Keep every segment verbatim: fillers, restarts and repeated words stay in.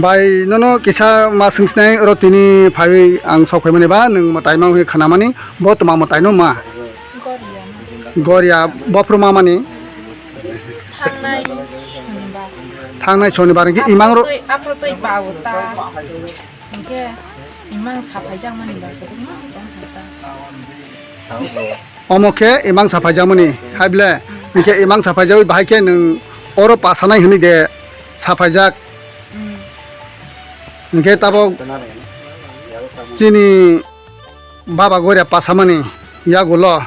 Bai, nono kisa ma swngsinai oro tini phaiwi ang sok phaimani ba, nwng mwtai ma wngwi khanamani, bo tma mwtai no ma? Goria, bophru ma mani? Thangnai sonibar. Thangnai sonibar hwnkhe imang ro- Aphru twi, aphru twi ba o ta. Hwnkhe imang saphaijakmani ba, kwbangma tong kha ta. Omo khe imang saphaijakmani, hai ble? Hwnkhe imang saphaijakwi bahai khe nwng oro pasanai hwnwi de saphaijak? Hmm. Hwnkhe tabok chini baba goria pasamani yagulo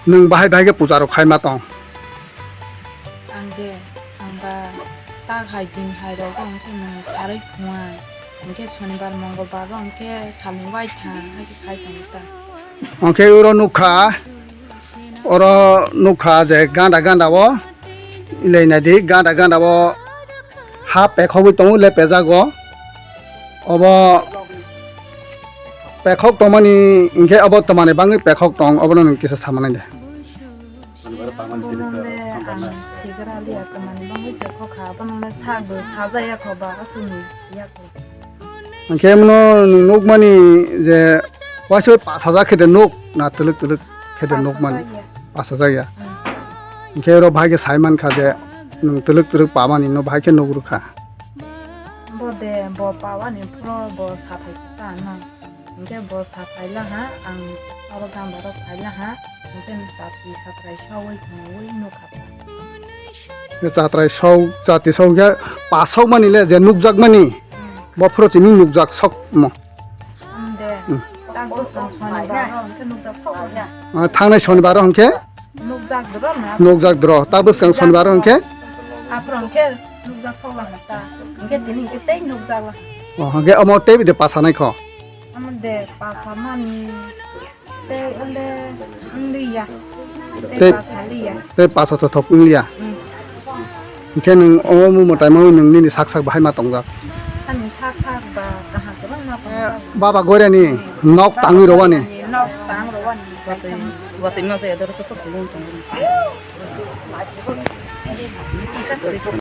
nwng bahai bahai khe puja rok khaima tong? Ang de, ang ba tak hai din hai rok hwnkhe nwng sarwi thunga, hwnkhe sonibar mongolbar rok hwnkhe salni waithang hai khe khai tongo ta. Hwnkhe oro nukha, oro nukha je ganda ganda o, lei nai di, ganda ganda o ha pekhogwi tongo, lepejago. Obo pekhok tongmani hwnkhe obo twmani bangwi pekhok tong, obono nwng kisa samanai de. Bono le ang sigra liya, twmani bangwi pekhok kha, bono le sa bo sajaya kho ba, aswkni ya kho. Hwnkhe bono nwng nukmani je waisa pasajak khe de nuk na twlwk twlwk khe de nukmani. Pasajak ya. Pasajak ya. Hmm. Hwnkhe oro bahai khe sai mankha je nwng twlwk twlwk pamani no bahai khe nuk rwkha. Bo de, bo pawani phro bo saphai ta no. Hwnkhe bo saphai laha, ang oro gambaro phai laha, hwnkhe chati satrai saui thangwi nukha ta. Hwnkhe chatrai sau, chati sau hwnkhe pasokmani le je nukjakmani, hmm, bo phro chini nukjak sokmo. Ang de, hmm, tak bwskang sonibaro hwnkhe nukjak sok laha. Ah, thangnai sonibaro hwnkhe? Nukjak dro na. Nukjak dro. Ta bwskang sonibaro hwnkhe? Aphuru hwnkhe nukjak thok lang ta. Hwnkhe tini hwnkhe tei nukjak lang. Oh, hwnkhe omo tei bide pasanai kho? Omo de pasamani tei onde wngli ya. Tei, tei pasali ya. Tei pasa to thok wngli ya. Hmm. Hwnkhe nwng omo mwtai mawi nwng nini sak sak bahai ma tongjak? Ani sak sak ba kaham kwbangma tongjak. Baba Goirani nok tangwi rwani. Nok tang rwani. Watwi ma jaya doro chokor kulung tongo.